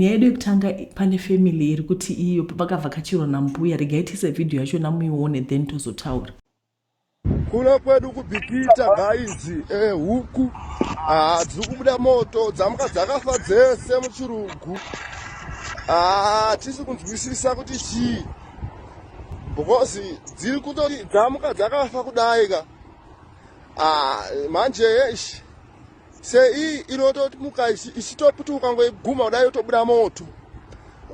Nyaya yedu yekutanga, pane family iri kuti iyo vakavhakachirwa nambuya. Regai tiise vhidhiyo yacho namuione, then tozotaura. Kuno kwedu kuBikita guys, huku dziri kubuda moto, dzamuka dzakafa dzese muchirugu. Tisi kunzwisisa kuti chii, because dziri kutoti dzamuka dzakafa kudai ka. Manje eish, sei inotomuka ichitoputi, ukangoiguma kudai yotobuda moto.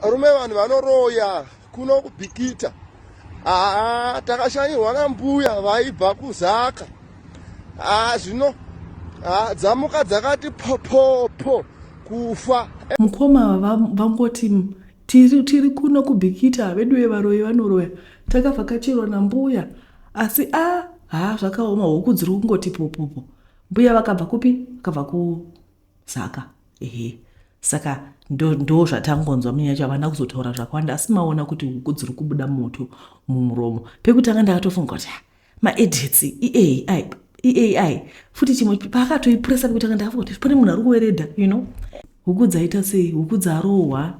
Varume, vanhu vanoroya kuno kuBikita. Takashanyirwa nambuya vaibva kuZaka. Zvino dzamuka dzakati popopo kufa. Mukoma vangoti tiri kuno kuBikita vedu, vevaroyi vanoroya, takavhakachirwa nambuya, asi a ha, zvakaoma, huku dziri kungoti popopo. Mbuya vakabva kupi? Vakabva kuZaka, ehe. Saka ndo zvatangonzwa munyaya yacho, havana kuzotaura zvakawanda, asi maona kuti huku dziri kubuda moto mumuromo. Pekutanga ndakatofunga kuti maedits, iAI, iAI futi. Chimwe paakatoipuresa pekutanga, ndakafunga kuti pane munhu ari kuweredha. Huku dzaita sei? Huku dzarohwa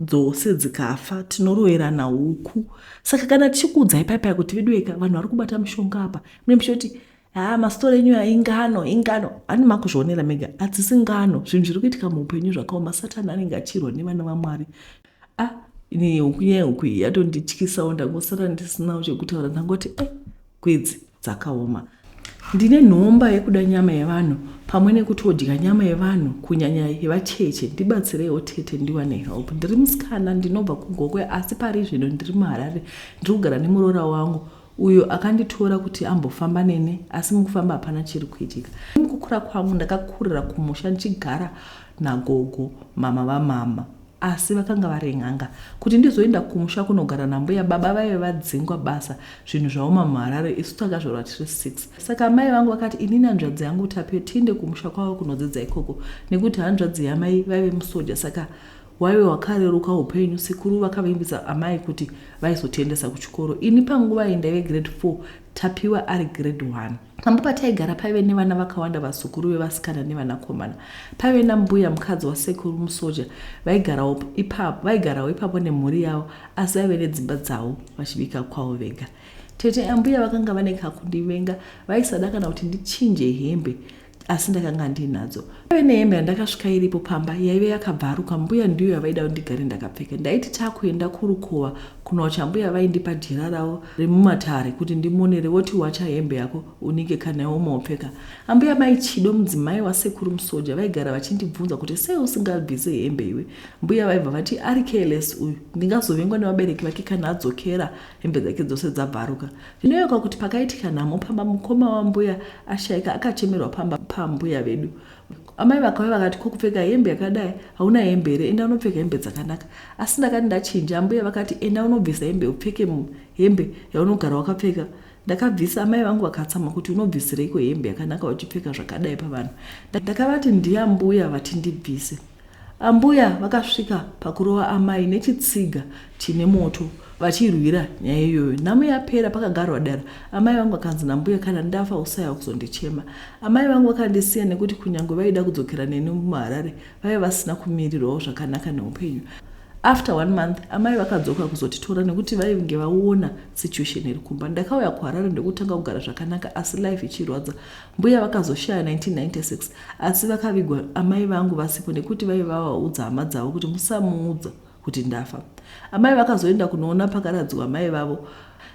dzose dzikafa. Tinoroverana huku. Saka kana tichikuudzai paipai kuti vedueka, vanhu vari kubata mushonga apa, mune muchitoti ha, mastori enyu aingano ingano. Hani makuzvionera mega, hadzisi ngano. Zvinhu zviri kuitika muupenyu zvakaoma. Satani anenge achirwa nevana vaMwari. A ini huku, nyaya yehuku iyi yatondityisawo. Ndangosara ndisinawo chekutaura, ndangoti e kwedzi dzakaoma. Ndine nhomba yekuda nyama yevanhu pamwe nekutodya nyama yevanhu, kunyanya yevacheche. Ndibatsireiwo tete, ndiwane help. Ndiri musikana, ndinobva kuGokwe, asi pari zvino ndiri muHarare. Ndiri kugara nemuroora wangu uyo akanditora kuti ambofamba neni, asi mukufamba hapana chiri kuitika. Mukukura kwangu ndakakurira kumusha ndichigara nagogo, mama vamama, asi vakanga vari n'anga. Kuti ndizoenda kumusha kunogara nambuya, baba vaive vadzingwa basa, zvinhu zvaoma muHarare. Isu takazvarwa tiri 6, saka amai vangu vakati inini, hanzvadzi yangu Tapiwa, tiende kumusha kwavo kunodzidza ikoko, nekuti hanzvadzi yamai vaive musoja, saka waive wakareruka upenyu. Sekuru vakavimbisa amai kuti vaizotiendesa kuchikoro. Ini panguva iyi ndaive grade 4, Tapiwa ari grade 1. Pamba pataigara paive nevana vakawanda, vazukuru vevasikana nevanakomana. Paive nambuya mukadzi wasekuru musoja, vaigarawo ipapo, vaigarawo ipapo nemhuri yavo, asi vaive nedzimba dzavo vachibika kwavo vega. Tete, ambuya vakanga vane kakundivenga, vaisada kana kuti ndichinje hembe, asi ndakanga ndinadzo. Paive nehembe yandakasvika iripo pamba yaive yakabvaruka. Mbuya ndiyo yavaida kuti ndigare ndakapfeka. Ndaiti takuenda kurukova kunowacha, mbuya vaindipa jira ravo remumatare kuti ndimonere, voti, "Wacha hembe yako unike, kana yaoma wopfeka." Ambuya mai Chido, mudzimai wasekuru musoja, vaigara vachindibvunza kuti, "Sei usingabvise hembe iwe?" Mbuya vaibva vati, "Ari careless uyu, ndingazovengwa nevabereki vake kana adzokera hembe dzake dzose dzabvaruka." Ndinoyeuka kuti pakaitika nhamo pamba, mukoma wambuya ashayika, akachemerwa pamba pambuya vedu. Amai vakauya vakati, "Ko kupfeka hembe yakadai? Hauna hembe here? Enda unopfeka hembe dzakanaka." Asi ndakati ndachinja, ambuya vakati, "Enda unobvisa hembe upfeke hembe yaunogara wakapfeka." Ndakabvisa, amai vangu vakatsamwa kuti, "Unobvisireiko hembe yakanaka uchipfeka zvakadai pavanhu?" Ndakavati ndiyambuya vati ndibvise. Ambuya vakasvika pakurova amai nechitsiga chine moto vachirwira nyaya iyoyo. Nhamo yapera, pakagarwa dara, amai vangu vakanzi nambuya, "Kana ndafa usaya kuzondichema." Amai vangu vakandisiya nekuti kunyange vaida kudzokera neni muHarare, vaiva vasina kumirirwawo zvakanaka neupenyu. After one month amai vakadzoka kuzotitora nekuti vainge vaona situation iri kumba. Ndakauya kuHarare ndokutanga kugara zvakanaka, asi life ichirwadza. Mbuya vakazoshaya 1996, asi vakavigwa amai vangu vasipo nekuti vaiva vavaudza hama dzavo kuti musamuudza kuti ndafa. Amai vakazoenda kunoona pakaradzwa amai vavo.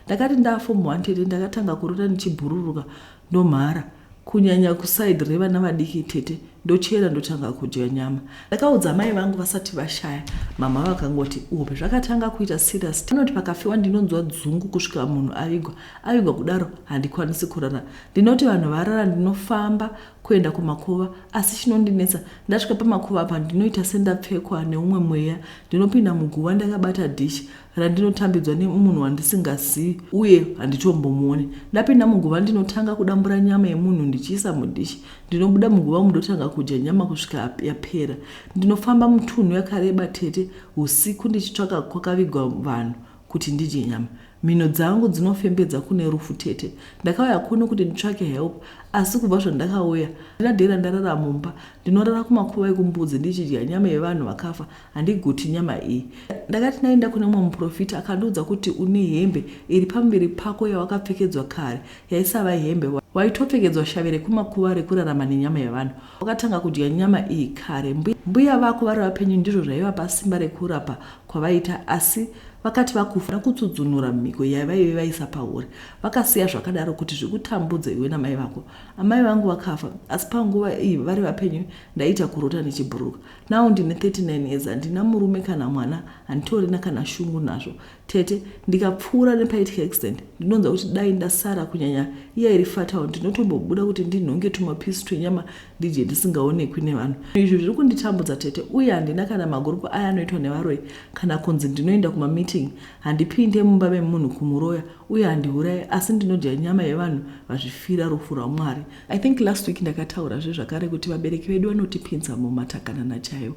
Ndakati ndaform 1 tete, ndakatanga kurota ndichibhururuka, ndomhara, kunyanya kuside revana vadiki tete, ndochera, ndotanga kudya nyama. Ndakaudza amai vangu vasati vashaya. Mama vakangoti upe. Zvakatanga kuita serious. Anoti pakafiwa ndinonzwa dzungu kusvika munhu avigwa. Avigwa kudaro handikwanisi kurara. Ndinoti vanhu varara ndinofamba kuenda kumakuva, asi chinondinetsa, ndasvika pamakuva apa ndinoita sendapfekwa neumwe mweya. Ndinopinda muguva ndakabata dhishi randinotambidzwa nemunhu wandisingazivi uye handitombomuoni. Ndapinda muguva ndinotanga kudambura nyama yemunhu ndichiisa mudhishi. Ndinobuda muguva mundotanga kudya nyama kusvika yapera. Ndinofamba mutunhu yakareba tete, usiku, ndichitsvaka kwakavigwa vanhu. kuti ndidye nyama. Mhino dzangu dzinofembedza kune rufu tete. Ndakauya kuno kuti nditsvake help asi kubva zvandakauya handina day randarara mumba. Ndinorara kumakuva ekumbudzi ndichidya nyama yevanhu vakafa handiguti nyama iyi. Ndakati ndaenda kune mumwe muprofita akandiudza kuti une hembe iri pamuviri pako yawakapfekedzwa kare yaisava hembe waitopfekedzwa shavi rekumakuva rekurarama nenyama yevanhu. Wakatanga kudya nyama iyi kare mbuya vako vari vapenyu ndizvo zvaivapa simba rekurapa kwavaita asi vakati vakufa kutsudzunura mhiko yavaive vaisa pauri vakasiya zvakadaro kuti zvikutambudze iwe namai vako. Amai vangu vakafa asi panguva iyi vari vapenyu ndaiita kurota ndichibhururuka. Now ndine 39 years handina murume kana mwana handitorina kana shungu nazvo. Tete ndikapfuura nepaitika accident ndinonzwa kuti dai ndasara kunyanya iya iri fatal ndinotombobuda kuti ndinhonge tumapisi twenyama ndidye ndisingaonekwi nevanhu. Izvi zviri kunditambudza tete uye handina kana magroup aya anoitwa nevaroyi kana kunzi ndinoenda kumameeting handipinde mumba memunhu kumuroya uye handiuraye asi ndinodya nyama yevanhu vazvifira rufu rwaMwari. I think last week ndakataurazve zvakare kuti vabereki vedu vanotipinza mumatakanana chaiwo.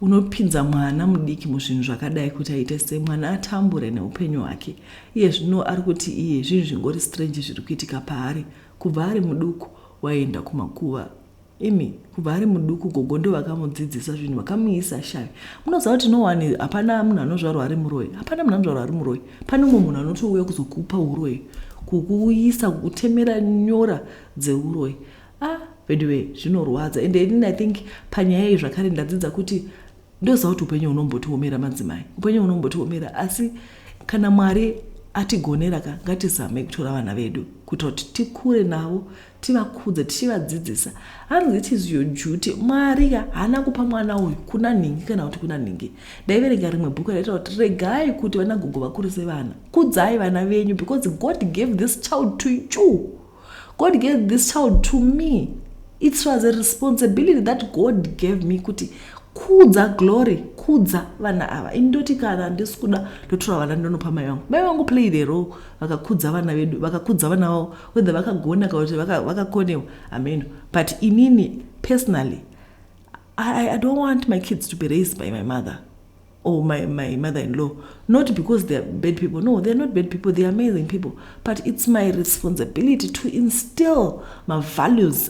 Unopinza mwana mudiki muzvinhu zvakadai kuti aite se mwana atambure neupenyu hwake. Iye zvino ari kuti iye zvinhu zvingori strange zviri kuitika paari kubva ari muduku waienda kumakuva. Imi kubva ari muduku gogo ndovakamudzidzisa zvinhu vakamuisa shavi. Munoziva kuti no one hapana munhu anozvarwa ari muroyi. Hapana munhu anozvarwa ari muroyi. Pane umwe munhu anotouya kuzokupa uroyi, kukuuyisa, kukutemera nyora dzeuroyi. Ah veduwe zvinorwadza ende inini I think panyaya iyi zvakare ndadzidza kuti ndoziva kuti upenyu hunombotiomera madzimai upenyu hunombotiomera asi kana Mwari atigonera ka ngatizame kutora vana vedu kuitira kuti tikure navo tivakudze tichivadzidzisa hanzi it is your duty Mwari ka haana kupa mwana uyu kuna nhingi kana kuti kuna nhingi ndaiverenga rimwe bhuku raitaura kuti regai kuti vanagogo vakurise vana kudzai vana venyu because God gave this child to you God gave this child to me. It was a responsibility that God gave me kuti kudza Glory, kudza vana ava. Ini ndoti kana handisi kuda ndotora vana ndonopa mai vangu. Mai vangu played a role, vakakudza vana vedu, vakakudza vana vavo whether vakagona kana kuti vakakonewa hameno. But inini personally I don't want my kids to be raised by my mother or my mother-in-law, not because they're bad people. No, they're not bad people, they're amazing people, but it's my responsibility to instill my values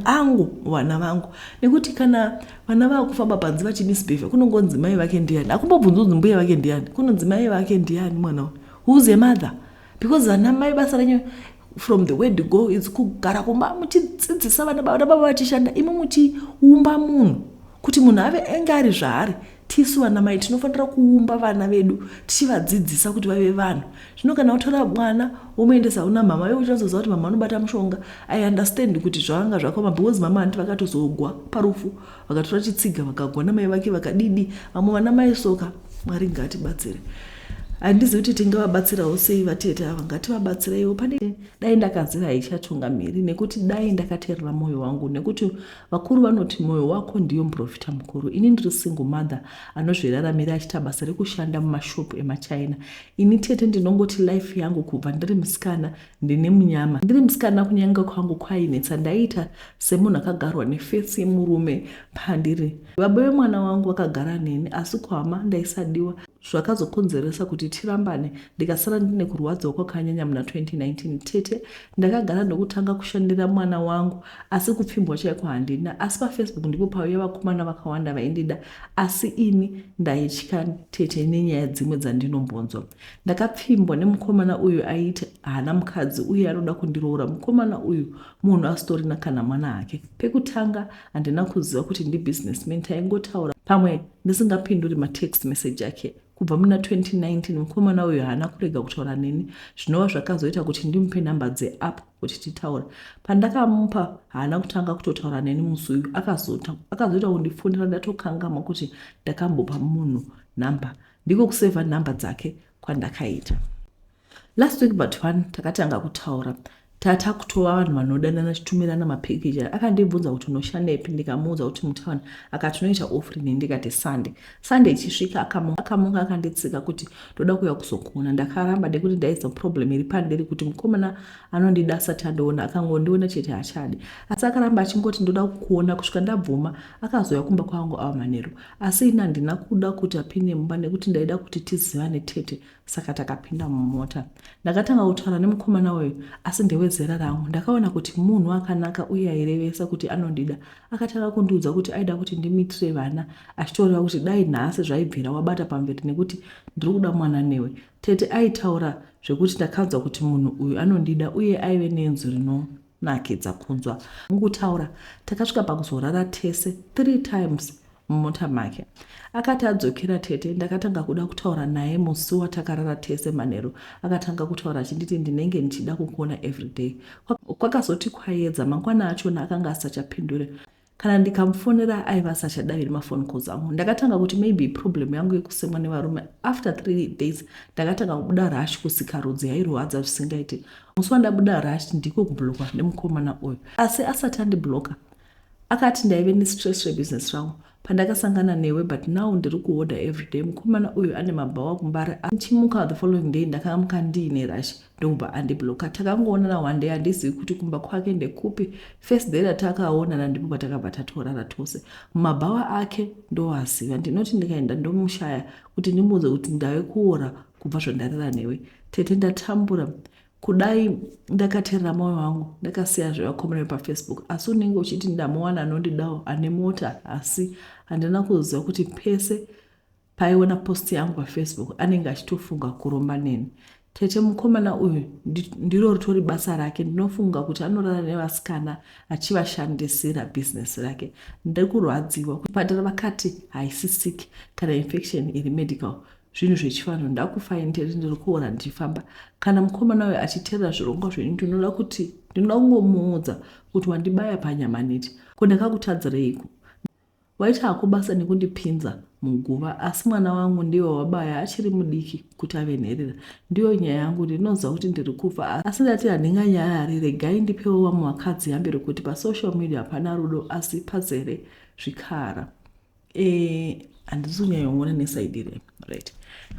angu vana vangu, nekuti kana vana vakufamba panze vachimisbehave kunongonzi mai vake ndiani, akumbobvunzi kunzi mbuya vake ndiani, kunonzi mai vake ndiani mwana uyu, who's a mother, because vana mai basa renyu from the word go is kugara kumba muchidzidzisa vana, vana baba vachishanda, imi muchiumba munhu kuti munhu ave enge ari zvaari. Tisu vana mai tinofanira kuumba vana vedu tichivadzidzisa kuti vave vanhu. Zvino kana utora mwana womuendesa una mama, iwe uchazoziva kuti mama anobata mushonga. I understand kuti zvavanga zvakaoma because mama hanti vakatozogwa parufu, vakatora chitsiga vakagwa namai vake vakadidi. Vamwe vana mai soka, Mwari ngatibatsire. Handizivi kuti tingavabatsirawo sei vatete ava, ngativabatsireiwo. Pane dai ndakaziva haichatungamiri nekuti dai ndakateerera mwoyo wangu, nekuti vakuru vanoti mwoyo wako ndiyo muprofita mukuru. Ini ndiri single mother anozviraramira achiita basa rekushanda mumashopu emaChina. Ini tete ndinongoti life yangu kubva ndiri musikana ndine munyama. Ndiri musikana kunyenga kwangu kwainetsa, ndaiita semunhu akagarwa nefesi yemurume pandiri. Baba vemwana wangu vakagara neni asi kuhama ndaisadiwa, zvakazokonzeresa kuti tirambane ndikasara ndine kurwadziwa kwakanyanya muna 2019. Tete ndakagara ndokutanga kushandira mwana wangu asi kupfimbwa chaiko handina. Asi paFacebook ndipo pauya vakomana vakawanda vaindida asi ini ndaitya tete nenyaya dzimwe dzandinombonzwa. Ndakapfimbwa nemukomana uyu aiti haana mukadzi uye anoda kundiroora. Mukomana uyu munhu asitorina kana mwana hake. Pekutanga handina kuziva kuti ndibusinessman, taingotaura pamwe ndisingapinduri matext message ake. Kubva muna 2019 mukomana uyu haana kurega kutaura neni zvinova zvakazoita kuti ndimupe nhamba dzeapp kuti titaure. Pandakamupa haana kutanga kutotaura neni musi uyu, akazoita kundifonera ndatokangamwa kuti ndakambopa munhu nhamba. Ndiko kusevha nhamba dzake kwandakaita. Last week but one takatanga kutaura. Tatakutova vanhu vanodanana titumirana mapikicha. Akandibvunza kuti unoshandepi, ndikamuudza kuti mutown. Akati unoita off rini, ndikati Sunday. Sunday ichisvika akamuka akanditsika kuti ndoda kuuya kuzokuona. Ndakaramba nekuti ndaiziva problem iri pandiri kuti mukomana anondida asati andiona, akangondiona chete haachadi. Asi akaramba achingoti ndoda kukuona kusvika ndabvuma. Akazouya kumba kwangu ava manheru, asi ini handina kuda kuti apinde mumba nekuti ndaida kuti tizivane tete. Saka takapinda mumota. Ndakatanga kutaura nemukomana uyu, asi ndewezera rangu. Ndakaona kuti munhu akanaka uye airevesa kuti anondida. Akatanga kundiudza kuti aida kuti ndimitire vana, achitoreva kuti dai nhasi zvaibvira wabata pamuviri nekuti ndiri kuda mwana newe. Tete aitaura zvekuti ndakanzwa kuti munhu uyu anondida uye aive nenzwi rinonakidza kunzwa. Mukutaura takasvika pakuzorara tese 3 times mumota make. Akati adzokera tete ndakatanga kuda kutaura naye musi watakarara tese manheru. Akatanga kutaura achinditi ndinenge ndichida kukuona everyday. Kwakazoti kwayedza mangwana achona akanga asisachapindure. Kana ndikamufonera aiva asachadaviri mafone calls angu. Ndakatanga kuti maybe problem yangu yekusemwa nevarume. After 3 days ndakatanga kubuda rash kusikarudzi yairwadza zvisingaiti. Musi wandabuda rash ndiko kublokwa nemukomana uyu. Asi asati andibloka akati ndaive nestress rebusiness rangu pandakasangana newe, but now ndiri kuhodha everyday. Mukomana uyu ane mabhawa kuMbare. Ndichimuka the following day ndakamuka ndiine rash ndokubva andibloka. Takangoonana one day, handizivi kuti kumba kwake ndekupi. First day ratakaonana ndipo patakabva tatorara tose. Mumabhawa ake ndoaziva, ndinoti ndikaenda ndomushaya kuti ndimuudze kuti ndave kuora kubva zvandarara newe. Tete, ndatambura. Kudai ndakaterera mwoyo wangu ndakasiya zvevakomana vepaFacebook, asi unenge uchiti ndamuwana anondidawo ane mota, asi handina kuziva kuti pese paaiona post yangu paFacebook anenge achitofunga kuromba neni. Tete, mukomana uyu ndiro ritori basa rake. Ndinofunga kuti anorara nevasikana achivashandisira bhizinesi rake. Ndiri kurwadziwa. Kuchipatara vakati haisi sick kana infection iri medical, zvinhu zvechivanhu. Ndakufa ini tete, ndiri kuora ndichifamba. Kana mukomana uyu achiterera zvirongwa zvenyu, ndinoda kuti ndinoda kungomuudza kuti wandibaya panyama neti. Ko ndakakutadzireiko? Waita hako basa nekundipinza muguva, asi mwana wangu ndiye wawabaya achiri mudiki kuti ave nherera. Ndiyo nyaya yangu, ndinoziva kuti ndiri kufa, asi ndati handinganyarari. Regai ndipewo vamwe vakadzi yambiro kuti pasocial media hapana rudo asi pazere zvikara. Handisi kunyanyoona nesaidi re right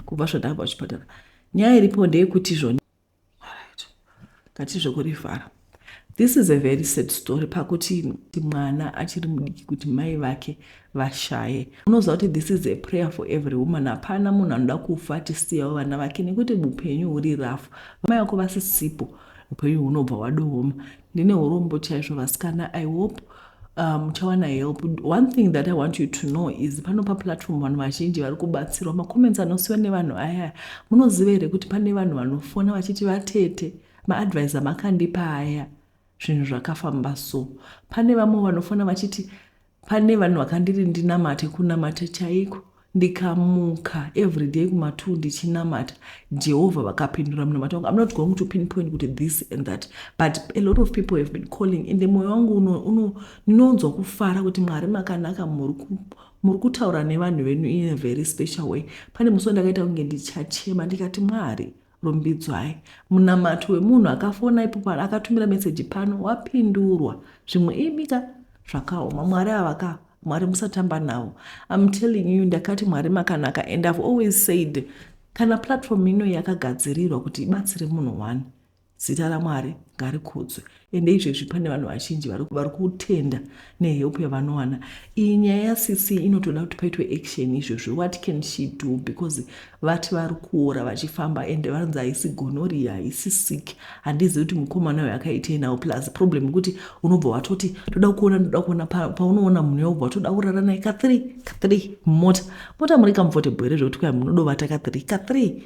kubva zvandakabva kuchipatara. Nyaya iripo ndeyekuti izvo right ngati zvekurivhara. This is a very sad story pakuti mwana achiri mudiki kuti mai vake vashaye. Unoziva kuti this is a prayer for every woman. Hapana munhu anoda kufa achisiyawo vana vake nekuti upenyu huri rafu. Mai vako vasisipo, upenyu hunobva wadooma. Ndine urombo chaizvo vasikana. I hope muchawana help. One thing that I want you to know is pano paplatform vanhu vazhinji vari kubatsirwa. Macomments anosiyiwa nevanhu aya, munoziva here kuti pane vanhu vanofona vachiti vatete, maadvise makandipa aya, zvinhu zvakafamba so. Pane vamwe vanofona vachiti pane vanhu vakandiri ndinamate, kunamata chaiko, ndikamuka everyday kuma2 ndichinamata Jehovha, vakapindura munamato wangu. I'm not going to pinpoint kuti this and that, but a lot of people have been calling, ende mwoyo wangu ndinonzwa kufara kuti Mwari makanaka, muri kutaura nevanhu venyu in a very special way. Pane musi wandakaita kunge ndichachema, ndikati Mwari rumbidzwai, munamato wemunhu akafona ipo pano, akatumira meseji pano, wapindurwa. Zvimwe imika zvakaoma. Mwari avaka, Mwari musatamba navo. I'm telling you, ndakati Mwari makanaka, and I've always said kana platform ino yakagadzirirwa kuti ibatsire munhu one, zita raMwari ngarikudzwe. Ende izvezvi pane vanhu vazhinji vari kutenda nehelp yavanowana. Iyi nyaya yaCC inotoda kuti paitwe action izvezvi. What can she do? Because vati vari kuora vachifamba, ende vanzi haisi gonorrhea, haisi sick. Handizivi kuti mukomana uyu akaitei nawo. Plus problem yekuti unobva watoti toda kuona, ndoda kuona, paunoona munhu yaubva watoda kurara naye ka3 ka3 mumota. Mota muri comfortable here zvekuti kwai munodovata ka3 ka3?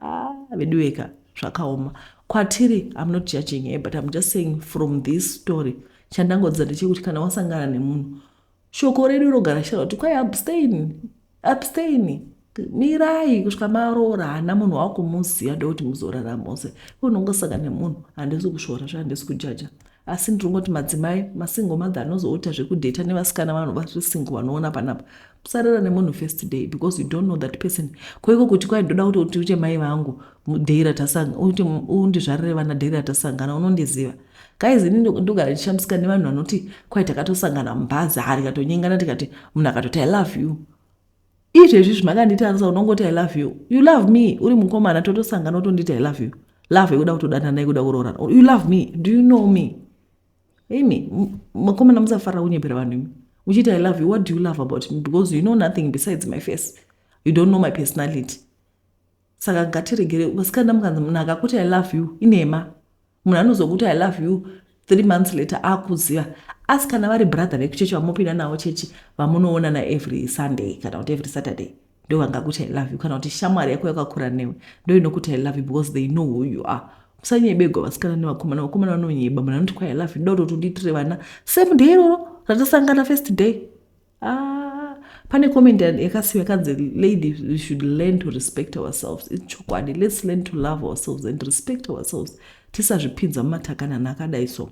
Ah, veduweka, zvakaoma kwatiri. I'm not judging here, but I'm just saying from this story, chandangodzidza ndechekuti kana wasangana nemunhu, shoko redu rogara shara kuti kwai abstain, abstain, mirai kusvika maroora hana munhu wakumuziva, ndokuti muzorara mose. Unongosangana nemunhu, handisi kushora zve, handisi kujaja. Asi ndiri kungoti madzimai, masingle mother anozoita zvekudheta nevasikana, vanhu vari single vanoona panapa, musarara nemunhu first day because you don't know that person. Koiko kuti kwai ndoda kuti uite mai vangu day ratasanga, uti undizvarire vana day ratasangana, unondiziva? Guys, ini ndogara ndichishamisika nevanhu vanoti kwai takatosangana mubhazi, ha, tikatonyengana, tikati munhu akatoti, "I love you." Izvezvi zvimakanditarisa, unongoti, "I love you." You love me? Uri mukomana, totosangana, utonditi, "I love you." Love yekuda kutodanana, yekuda kuroorana? You love me? Do you know me? Imi makomana, musafarira kunyepera vanhu imi uchiti, "I love you." What do you love about me? Because you know nothing besides my face. You don't know my personality. Saka ngatiregere, vasikana. Mukanzi munhu akakuti, "I love you," inhema. Munhu anozokuti, "I love you," 3 months later akuziva. Asi kana vari brother vekuchechi vamopinda navo chechi, vamunoona naevery Sunday kana kuti every Saturday, ndo vangakuti, "I love you." Kana kuti shamwari yako yakakura newe, ndo inokuti, "I love you," because they know who you are. Musanyebegwa, vasikana nevakomana. Vakomana vanonyeba. Munhu anoti kwa, "I love you, ndoda kuti undiitire vana," same day iroro ratasangana first day. Ah, pane comment yakasiwa yakanzi, "Lady, we should learn to respect ourselves." Ichokwadi. Let's learn to love ourselves and respect ourselves. Tisazvipinza mumatakanana akadai so.